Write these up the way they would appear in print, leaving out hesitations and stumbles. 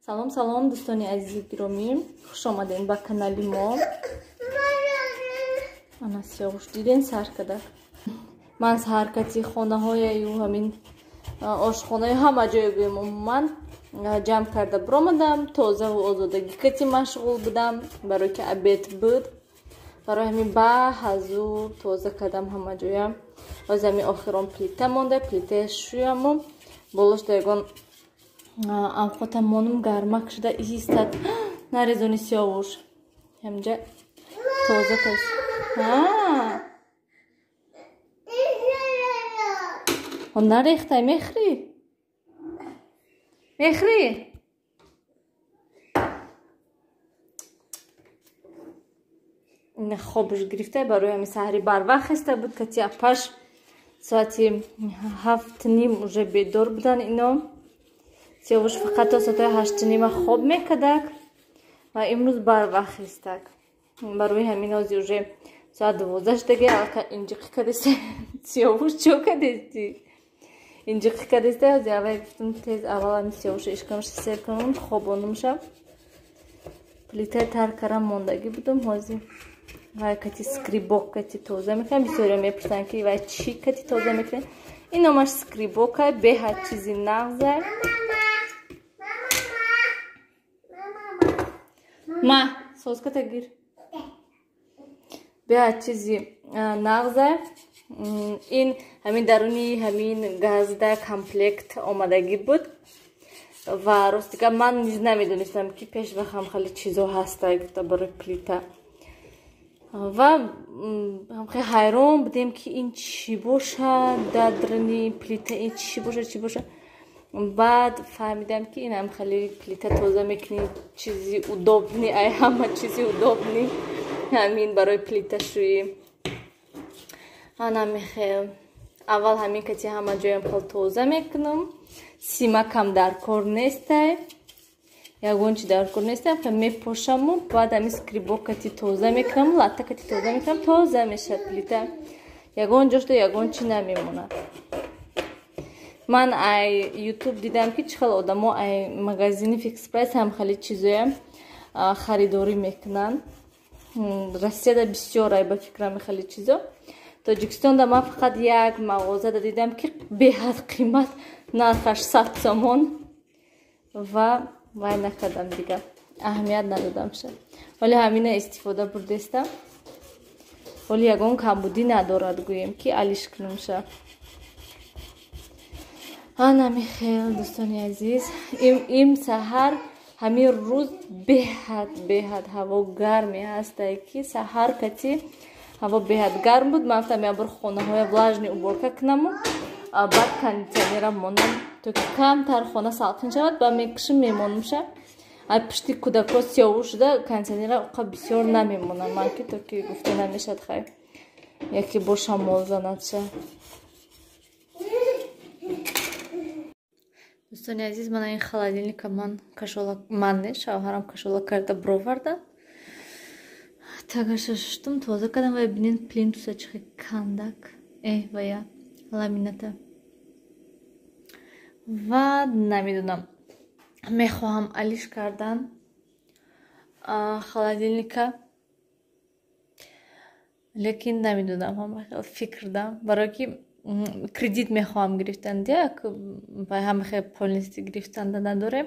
Салом, салом, дӯстони азизи гиромӣ, хуш омадем ба канали мо. Ана Сиёвуш диден сар када. Ман саҳаркати хонаҳояю ҳамин ошхонаи ҳама ҷое гӯем умуман ҷамъ карда биромадам, тозаву озодагӣ кати машғул будам, барое ки обед буд. Барои ҳамин ба ҳазур тоза кардам ҳама ҷоя. Боз ҳамин охирон плита монда, плитаи шӯяму болошда ягон авқота монум гармак шуда истад. Нарезони Сиёвуш. Ҳамҷа тоза кас. Нарехтай мехрӣ? Мехрӣ? Хобш гирифта барои ҳамин саҳари барвақт хеста буд, кати апаш соати 7:30 уже бедор будан ино. Сиёвуш фақат то соатҳои 8:30 хоб мекардак ва имрӯз барвақт хестак. Барои ҳамин ҳозир уже соат 12 шудаги, аллакай инҷиқӣ кардест. Сиёвуш чо кардести? Инҷиқӣ кардест. Ҳозир аввал гуфтам тез аввал ҳамин Сиёвуша ишкамша сер кунам, хобонумша. Плитаи тар карам мондагӣ будум ҳозир. Вай кати скрибок кати тоза мекунам. Бисёриҳо мепурсанд ки вай чӣ кати тоза мекунем. Ин номаш скрибока, беҳад чизи нағза. Ма, созката гир. Беҳад чизи нағза. Ин ҳамин даруни ҳамин газда комплект омадагӣ буд. Ва ростига ман низ намедонистам ки пешвақт ҳам хеле чизо ҳаста гуфта барои плита. Ва ҳам хеле ҳайрон будем ки ин чӣ бошад, дар даруни плита ин чӣ бошад, чӣ бошад. Баъд фаҳмидам ки ин ҳам хеле плита тоза мекунӣ, чизи удобный, ай ҳама чизи удобный ҳамин барои плиташӯӣ. Ана мехел аввал ҳамин кати ҳама ҷоям хел тоза мекунам. Симакам дар кор нестай, ягон чи дар кор нестай, мепошаму баъд ҳамин скрибок кати тоза мекунам, латта кати тоза мекунам, тоза мешавад плита. Ягон ҷошто ягон чи намемонад. Ман ай ютуб дидам ки чӣ хел одамо ай магазини Фикс Прайс ҳам хеле чизоя харидорӣ мекунанд. Россияда бисёр ай ба фикрам хеле чизо. Тоҷикистонда ман фақат як мағозада дидам ки беҳад қимат, нархаш 100 сомон ва вай накардам дига, аҳамият надодамша. Вале ҳамина истифода бурдестам. Вале ягон камбудӣ надорад гӯем ки алиш кунумша. Ана михел дӯстони азиз, им саҳар ҳамин рӯз беҳад ҳаво гарме ҳастай ки саҳар кати ҳаво беҳад гарм буд. Ман гуфтам як бор хонаҳоя влажный уборка кунаму баъд кондитсионерам монам то ки камтар хона салқин шавад, ба мекушим мемонумша. Ай пушти кӯдако сиёву шуда кондитсионера уқа бисёр намемонам ман ки то ки гуфта намешад хай яке бо шамол занадша. Дӯстони азиз, мана ин холодильника ман кашола, ман не, шавҳарам кашола карда бировардан. Тагаша шуштум, тоза кардам ва бинед плинтуса чӣ хел кандак. Вая ламината. Ва намедонам, мехоҳам алиш кардан холодильника, лекин намедонам, ҳама хел фикр дам, барое ки кредит мехоҳам гирифтан, дияк ба ҳама хел полностью гирифтанда надорем.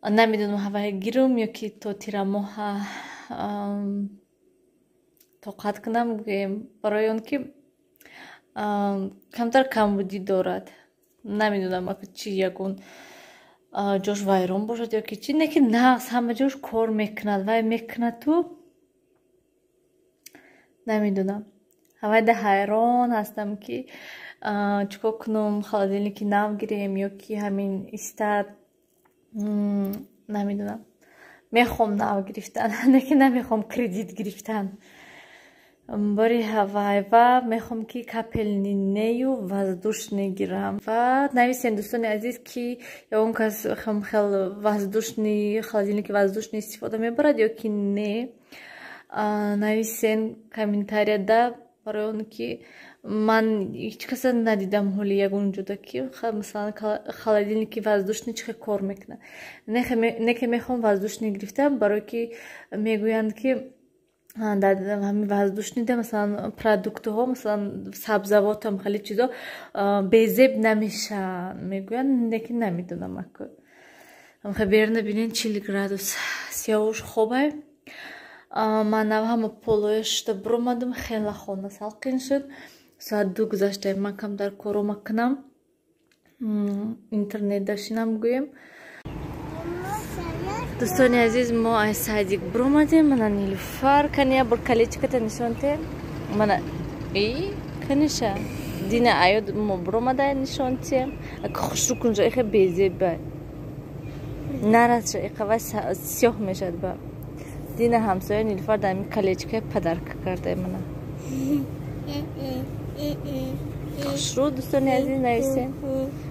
Намедонам ҳавай гирум ё ки то тирамоҳа тоқат кунам гӯем, барои он ки камтар камбудӣ дорад. Намедонам ака чи ягон ҷош вайрон бошад ё ки чи, не ки нағз ҳама ҷош кор мекунад, вай мекунад ту намедонам. Ҳавайда ҳайрон ҳастам ки чӣ кор кунам, холодильники нав гирем ё ки ҳамин истад. Намедонам, мехоҳам нав гирифтан, не ки намехоҳам кредит гирифтан. Бори ҳавай ва мехоҳам ки капельный нею воздушный гирам. Ва нависен дӯстони азиз ки ягон кас хел воздушный холодильники воздушный истифода мебарад ё ки не. Нависен комментарияда, барои он ки Ман ҳеҷ каса надидам ҳоли ягон ҷода ки масалан холодильники воздушный чӣ хел кор мекунад. Не ки мехоҳам воздушный гирифта, барое ки мегӯянд ки дар ҳамин воздушныйда масалан продуктҳо, масалан сабзавотам хеле чизо безеб намешаванд мегӯянд, лекин намедонам аку. Берна бинен 40 градус. Сиёвуш хобай. Ман нав ҳама полоя шута биромадам, хела хона салқин шуд. Соат 2 гузашта, ман камтар корома кунам, интернет дашинам гӯем. Дӯстони азиз, мо аз садик биромадем. Мана Нилуфар, кани я бор колечката нишон те. Мана и каниша дина аёд мо биромада нишон те. Ака хушрӯ кунҷа ихе безеба нарасша иқава сиёҳ мешад ба. Дина ҳамсоя Нилуфар дар ҳамин колечка подарка карда мана. Хушрӯ дӯстони азиз нависем.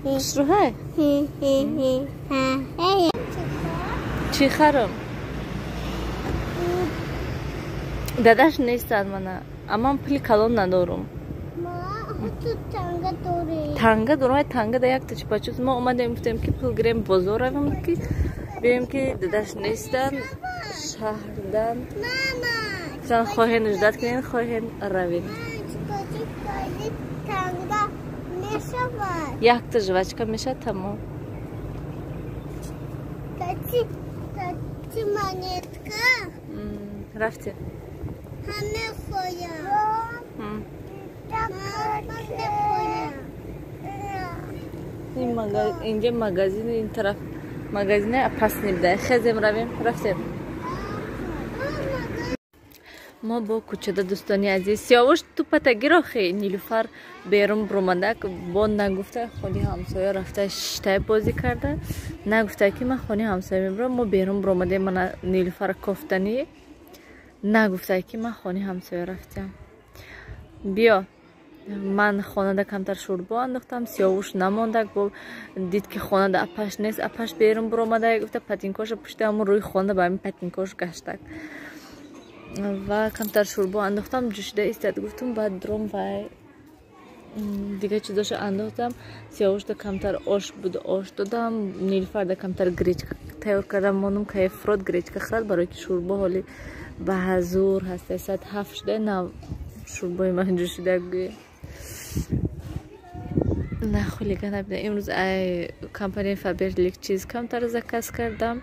Хушрӯ ҳай? Чӣ харам? Дадаш нестанд мана. Аман пули калон надорум. Танга дорум, ай танга да якта чипачуз. Мо омадем гуфтем ки пул гирем бозор равем ки биёем ки дадаш нестанд, шаҳрдан. Гуфтан хоҳен ждат кунен, хоҳен равем. Якта жвачка мешавад тамом. Рафтем. Инҷа магазин, ин тараф магазине опасный буда. Хезем равем, рафтем. Мо бо кӯчада дӯстони азиз. Сиёвуш тупатагиро хе Нилуфар берун биромадак, бо нагуфта хони ҳамсоя рафта шиштай бозӣ карда. Нагуфта ки ман хони ҳамсоя мебурам. Мо берун биромадем, мана Нилуфар кофтанӣ. Нагуфта ки ман хони ҳамсоя рафтам. Биё, ман хонада камтар шӯрбо андохтам, Сиёвуш намондак, бо дид ки хонада апаш нест, апаш берун биромада, гуфта патинкоша пушта ҳамун рӯи хона ба ҳамин патинкош гаштак. Ва камтар шӯрбо андохтам, ҷӯшида истад, гуфтум баъд дром вай дига чизоша андохтам. Сиёвушда камтар ош буд, ош додам. Нилуфарда камтар гречка тайёр кардам, монум кайфрод гречка хӯрад, барое ки шӯрбо ҳоли ба ҳазур ҳаста. Соат 7 шуда, нав шӯрбои ман ҷӯшида гӯе. На хулига набида. Имрӯз ай компанияи Фаберлик чиз камтар заказ кардам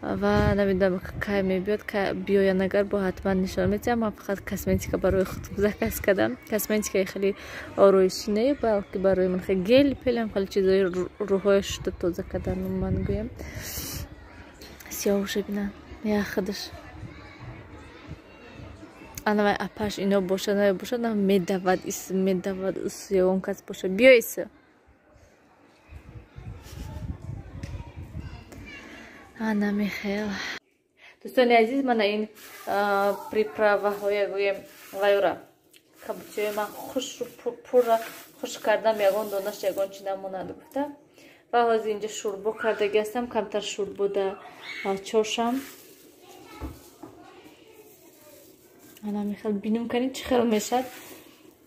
ва намедонам кай мебиёд, биёян агар бо ҳатман нишон медиҳам. Ман фақат косметика барои худ заказ кардам. Косметикаи хеле ороишӣ не, балки барои ман хеле гел пелам, хеле чизои рӯҳоя шуда тоза кардан ман гӯям. Сиёҳуша бинам, я худаш. Ана вай апаш ино бошад, навай бошад, на медавад, ис медавад, ус ягон кас бошад. Биё иса. Ана михел. Дӯстони азиз, мана ин приправаҳоя гӯем вайора. Кабутиҳои ман хушру пурра хуш кардам, ягон донаш ягон чи намонад гуфта. Ва ҳозир инҷа шӯрбо кардаги ҳастам, камтар шӯрбо да чошам. Ана михел бинум канӣ чӣ хел мешад.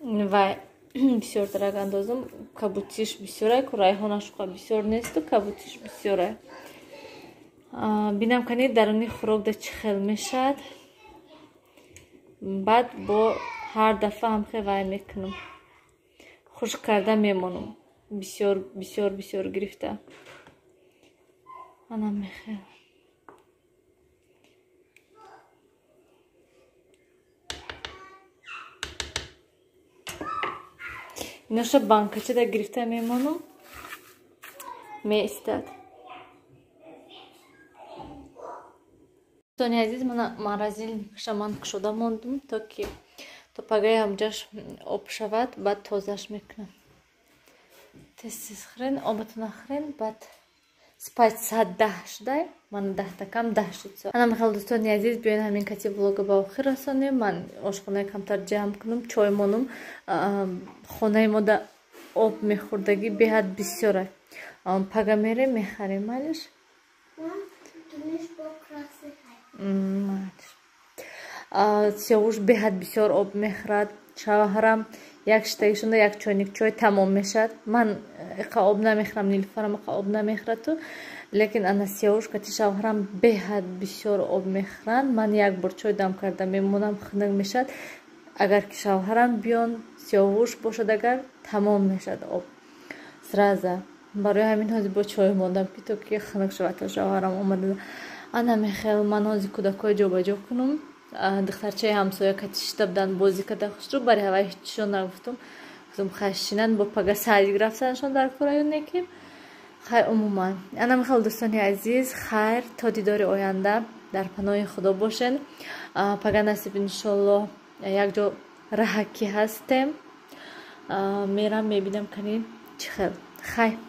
Ва бисёр дарак андозам, кабутиш бисёрай, ку райҳонаш бисёр несту кабутиш бисёрай. Бинам кани даруни хӯрок да чӣ хел мешад. Баъд бо ҳар дафъа ҳамхел вай мекунам, хушк карда мемонам, бисёр бисёр бисёр гирифта. Ана мехел. Иноша банкачада гирифта мемонам, меистад. Дӯстони азиз, мана морозильникша ман кушода мондум, то ки то пагаи ҳамҷаш об шавад, баъд тозаш мекунам. Тез-тез хӯрен, обатона хӯрен, баъд спать соат 10 шудай, ман 10 кам 10 шуд. Ана михел дӯстони азиз, биёен ҳамин кати влога ба охир расонем. Ман ошхонаи камтар ҷамъ кунам, чой монум. Хонаи мо да об мехӯрдагӣ беҳад бисёра. Пага мерем, мехарем, малиш? Сиёвуш беҳад бисёр об мехӯрад. Шавҳарам Як шитагишонда як чойник чой тамом мешавад. Ман иқа об намехӯрам, Нилуфарам иқа об намехӯрад-ту, лекин ана Сиёвуш кати шавҳарам беҳад бисёр об мехӯранд. Ман як бор чой дам карда мемонам, хунук мешавад. Агар ки шавҳарам биён, Сиёвуш бошад, агар тамом мешавад об сразу. Барои ҳамин ҳозир бо чой мондам, ки то ки хунук шавад, то шавҳарам омада. Ана мехел, ман ҳозир кӯдакҳои ҷобаҷо кунам. Духтарчаи ҳамсоя кати шита будан, бозӣ карда хушрӯ, бари ҳавай ҳечшон нагуфтум. Гуфтум, хай, шинанд, бо пага садик рафтанашон дар кораё неки. Хайр, умуман, ана мехел, дӯстони азиз, хайр, то дидори оянда дар паноҳи Худо бошен. Пага насиб, иншоллоҳ, якҷо раҳакӣ ҳастем, мерам, мебинам, кани чӣ хел. Хайр.